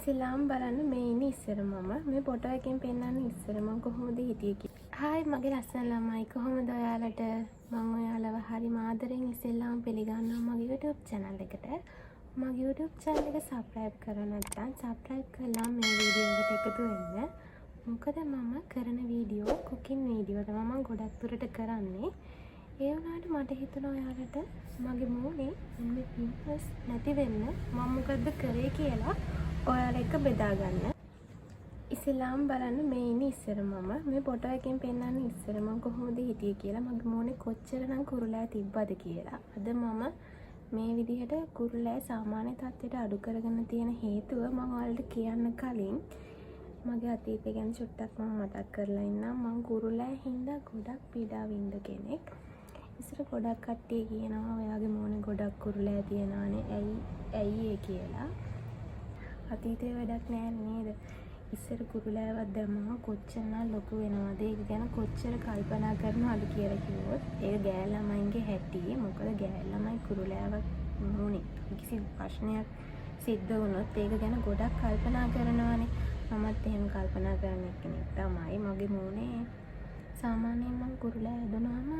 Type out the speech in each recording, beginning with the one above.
ඉස්සෙල්ලාම බලන්න, මේ ඉන්නේ ඉස්සර මම. මේ ෆොටෝ එකෙන් පෙන්නන්නේ ඉස්සර මං කොහොමද හිටියේ කියලා. හායි මගේ ලස්සන ළමයි, කොහොමද ඔයාලට? මං ඔයාලව හරිම ආදරෙන් ඉස්සෙල්ලාම පිළිගන්නවා මගේ YouTube channel එකට. මගේ YouTube channel එක subscribe කරලා නැත්නම් subscribe කරලා මේ වීඩියෝ එකට එකතු වෙන්න. මොකද මම කරන වීඩියෝ කුකින් වීඩියෝ තමයි මං ගොඩක් දුරට කරන්නේ. ඒ වුණාට මට හිතුණා ඔයාලට මගේ මූණේ මේ පිම්පල්ස් නැති වෙන්න මම මොකද්ද කරේ කියලා ඔයාලා එක්ක බෙදා ගන්න. ඉස්සෙල්ලාම බලන්න, මේ ඉන්නේ ඉස්සර මම. මේ ෆොටෝ එකෙන් පෙන්නන්නේ ඉස්සර මං කොහොමද හිටියේ කියලා, මගේ මූණේ කොච්චරනම් කුරුලෑ තිබ්බද කියලා. අද මම මේ විදිහට කුරුලෑ සාමාන්‍ය තත්ත්වයට අඩු කරගෙන තියෙන හේතුව මං ඔයාලට කියන්න කලින් මගේ අතීතය ගැන චුට්ටක් මම මතක් කරලා ඉන්නම්. මං කුරුලෑ හින්දා ගොඩක් පීඩා වින්ද කෙනෙක්. ඉස්සර ගොඩක් කට්ටිය කියනවා ඔයාගේ මූණේ ගොඩක් කුරුලෑ තියෙනවානේ, ඇයි ඇයි ඒ කියලා. අතීතේ වැඩක් නෑ නේද? ඉස්සර කුරුලෑවක් දැම්මම කොච්චරනම් ලොකු වෙනවද? ඒක ගැන කොච්චර කල්පනා කරනවද කියලා කිව්වොත්, ඒක ගෑල් ළමයින්ගේ හැටි. මොකද ගෑල් ළමයි කුරුලෑවක් මූණේ කිසි ප්‍රශ්නයක් සිද්ධ වුණොත් ඒක ගැන ගොඩක් කල්පනා කරනවානේ. මමත් එහෙම කල්පනා කරන කෙනෙක් තමයි. මගේ මූණේ සාමාන්‍යයෙන් මං කුරුලෑ හැදුනහම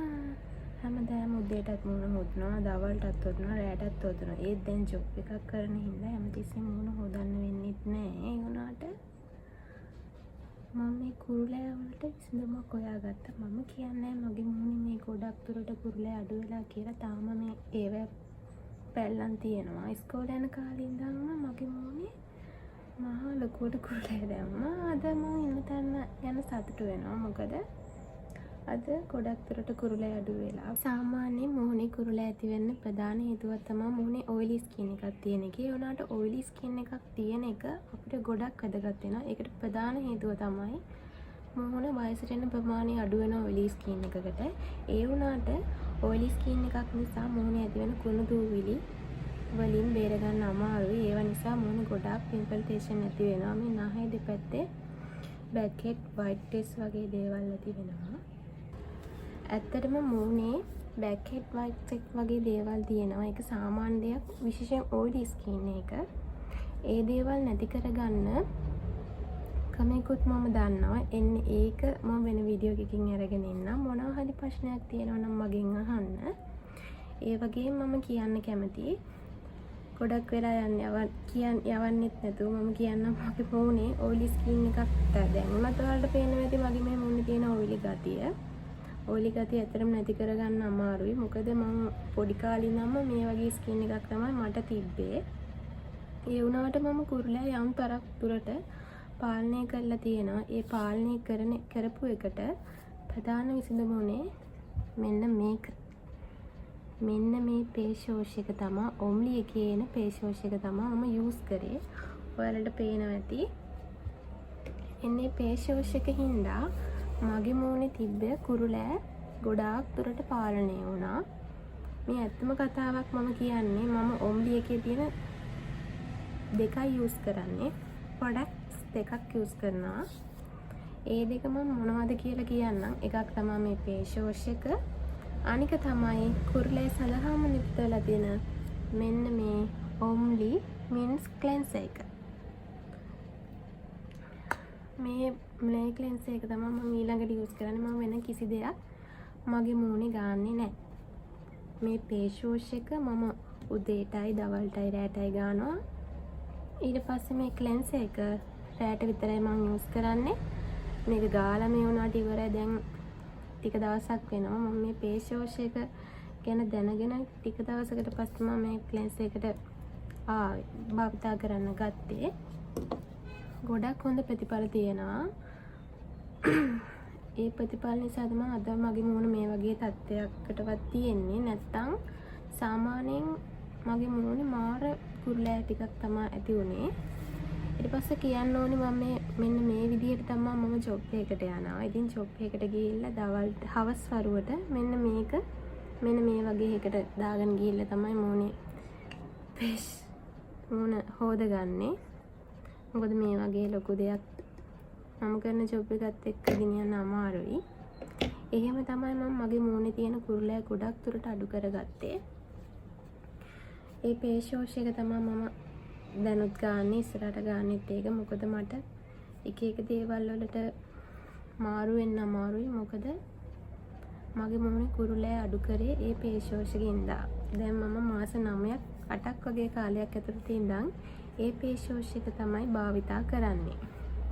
හැමදාම උදේටත් මූණ හොදනවා, දවල්ටත් හොදනවා, රෑටත් හොදනවා. ඒත් දැන් ජොබ් එකක් කරන හින්දා හැමතිස්සෙම මූණ හොදන්න වෙන්නෙත් නෑ. ඒ වුණාට මම මේ කුරුලෑ වලට විසඳුමක් හොයාගත්තා. මම කියන්නේ මගේ මූණේ මේ ගොඩක් දුරට කුරුලෑ අඩු වෙලා කියලා. තාම මේ ඒවා පැල්ලම් තියෙනවා. ඉස්කෝලේ යන කාලේ ඉඳන්ම මගේ මූණේ මහා ලොකුවට කුරුලෑ දැම්මා. අද මං ඉන්න තැන ගැන සතුටු වෙනවා. මොකද අද ගොඩක් දුරට කුරුලෑ අඩු වෙලා. සාමාන්‍යයෙන් මුහුණේ කුරුලෑ ඇති වෙන්න ප්‍රධාන හේතුවක් තමයි මුහුණේ ඔයිලි ස්කින් එකක් තියෙන එක. ඒ වුණාට ඔයිලි ස්කින් එකක් තියෙන එක අපිට ගොඩක් වැදගත් වෙනවා. ඒකට ප්‍රධාන හේතුව තමයි මුහුණ වයසට එන ප්‍රමාණය අඩු වෙනවා ඔයිලි ස්කින් එකකට. ඒ වුණාට ඔයිලි ස්කින් එකක් නිසා මුහුණේ ඇති වෙන කුණු දූවිලි වලින් බේරගන්න අමාරුයි. ඒවා නිසා මුහුණේ ගොඩාක් පිම්පල්ටේෂන් ඇති වෙනවා. මේ නහය දෙපැත්තේ බ්ලැක් හෙඩ්, වයිට් හෙඩ්ස් වගේ දේවල් ඇති වෙනවා. ඇත්තටම මූණේ බ්ලැක් හෙඩ්, වයිට් හෙඩ් වගේ දේවල් තියෙනවා. ඒක සාමාන්‍ය දෙයක්, විශේෂයෙන් ඔයිලි ස්කින් එක. ඒ දේවල් නැති කරගන්න ක්‍රමයකුත් මම දන්නවා. එන්න ඒක මම වෙන වීඩියෝ එකකින් අරගෙන එන්නම්. මොනවා හරි ප්‍රශ්නයක් තියෙනවා නම් මගෙන් අහන්න. ඒ වගේම මම කියන්න කැමතියි, ගොඩක් වෙලා යන්න කියන් යවන්නෙත් නැතුව මම කියන්නම්, මගේ මූණේ ඔයිලි ස්කින් එකක් දැන් උනත් ඔයාලට පේනවා ඇති මගේ මේ මූණේ තියෙන ඔයිලි ගතිය. ඔයිලි ගතිය ඇත්තටම නැති කරගන්න අමාරුයි. මොකද මං පොඩි කාලේ ඉඳන්ම මේ වගේ ස්කින් එකක් තමයි මට තිබ්බේ. ඒ වුණාට මම කුරුලෑ යම් තරක් දුරට පාලනය කරලා තියෙනවා. ඒ පාලනය කරපු එකට ප්‍රධාන විසඳුම වුණේ මෙන්න මේක. මෙන්න මේ ෆේස් වොෂ් එක තමා, ඔම්ලි එකේ එන ෆේස් වොෂ් එක තමා මම යූස් කරේ. ඔයාලට පේනවා ඇති. එන්නේ ෆේස් වොෂ් එක හින්දා මගේ මූණේ තිබ්බ කුරුලෑ ගොඩාක් දුරට පාලනය වුණා. මේ ඇත්තම කතාවක් මම කියන්නේ. මම ඔම්ලි එකේ තියෙන දෙකයි යූස් කරන්නේ. ප්‍රොඩක්ට්ස් දෙකක් යූස් කරනවා. ඒ දෙක මම මොනවද කියලා කියන්නම්. එකක් තමයි මේ ෆේස් වොෂ් එක. අනික තමයි කුරුලෑ සඳහාම නිපදවලා වෙලා තියෙන මෙන්න මේ ඔම්ලි මින්ස් ක්ලෙන්සර් එක. මේ මේ ක්ලෙන්සර් එක තමයි මම ඊළඟට යූස් කරන්නේ. මම වෙන කිසි දෙයක් මගේ මූණේ ගාන්නේ නැහැ. මේ ෆේස් වොෂ් එක මම උදේටයි දවල්ටයි රෑටයි ගානවා. ඊට පස්සේ මේ ක්ලෙන්සර් එක රෑට විතරයි මං යූස් කරන්නේ. මේක ගාලා මේ වුණාට ඉවරයි, දැන් ටික දවසක් වෙනවා. මම මේ ෆේස් වොෂ් එක ගැන දැනගෙන ටික දවසකට පස්සේ මම මේ ක්ලෙන්සර් එකට ආවේ, භාවිතා කරන්න ගත්තේ. ගොඩක් හොඳ ප්‍රතිඵල තියෙනවා. ඒ ප්‍රතිඵල නිසා තමයි අද මගේ මූණ මේ වගේ තත්ත්වයකටවත් තියෙන්නේ. නැත්තම් සාමාන්‍යයෙන් මගේ මූණේ මාර කුරුලෑ ටිකක් තමා ඇති වුණේ. ඊට පස්සේ කියන්න ඕනේ, මම මේ මෙන්න මේ විදිහට තමා මම ජොබ් එකකට යනවා. ඉතින් ජොබ් එකකට ගිහිල්ලා දවල් හවස් වරුවට මෙන්න මේක මෙන්න මේ වගේ එකකට දාගෙන ගිහිල්ලා තමයි මූණේ ෆේස් මූණ හෝදගන්නේ. මොකද මේ වගේ ලොකු දෙයක් මම කරන ජොබ් එකත් එක්ක ගෙනියන්න අමාරුයි. එහෙම තමයි මම මගේ මූණේ තියෙන කුරුලෑ ගොඩක් දුරට අඩු කරගත්තේ. ඒ ෆේස් වොෂ් එක තමයි මම දැනුත් ගාන්නේ, ඉස්සරහට ගාන්නෙත් ඒක. මොකද මට එක එක දේවල් වලට මාරු වෙන්න අමාරුයි. මොකද මගේ මුහුණේ කුරුලෑ අඩු කරේ ඒ ෆේස් වොෂ් එකෙන් ඉඳලා. දැන් මම මාස 9ක් 8ක් වගේ කාලයක් ඇතුළත ඉඳන් ඒ ෆේස් වොෂ් එක තමයි භාවිතා කරන්නේ.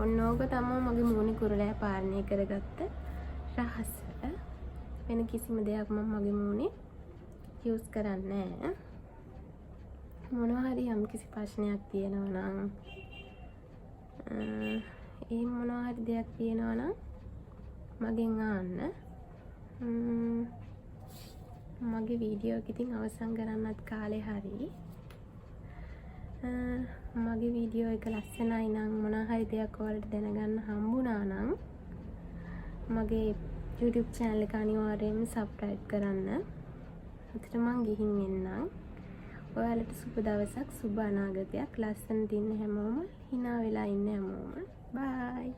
ඔන්න ඕක තමයි මගේ මූණේ කුරුලෑ පාලනය කරගත්ත රහස. වෙන කිසිම දෙයක් මම මගේ මූණේ යූස් කරන්නේ නෑ. මොනවා හරි යම්කිසි ප්‍රශ්නයක් තියෙනවා නම්, එහෙම මොනවා හරි දෙයක් තියෙනවා නම් මගෙන් අහන්න. මගේ වීඩියෝ එක ඉතින් අවසන් කරන්නත් කාලේ හරි. මගේ වීඩියෝ එක ලස්සනයි නම්, මොනවා හරි දෙයක් ඔයාලට දැනගන්න හම්බුණා නම්, මගේ YouTube channel එක අනිවාර්යයෙන්ම සබ්ස්ක්‍රයිබ් කරන්න. එතකොට මං ගිහින් එන්නම්. ඔයාලට සුබ දවසක්, සුබ අනාගතයක්. ලස්සනට ඉන්න හැමෝම, හිනා වෙලා ඉන්න හැමෝම. බයි.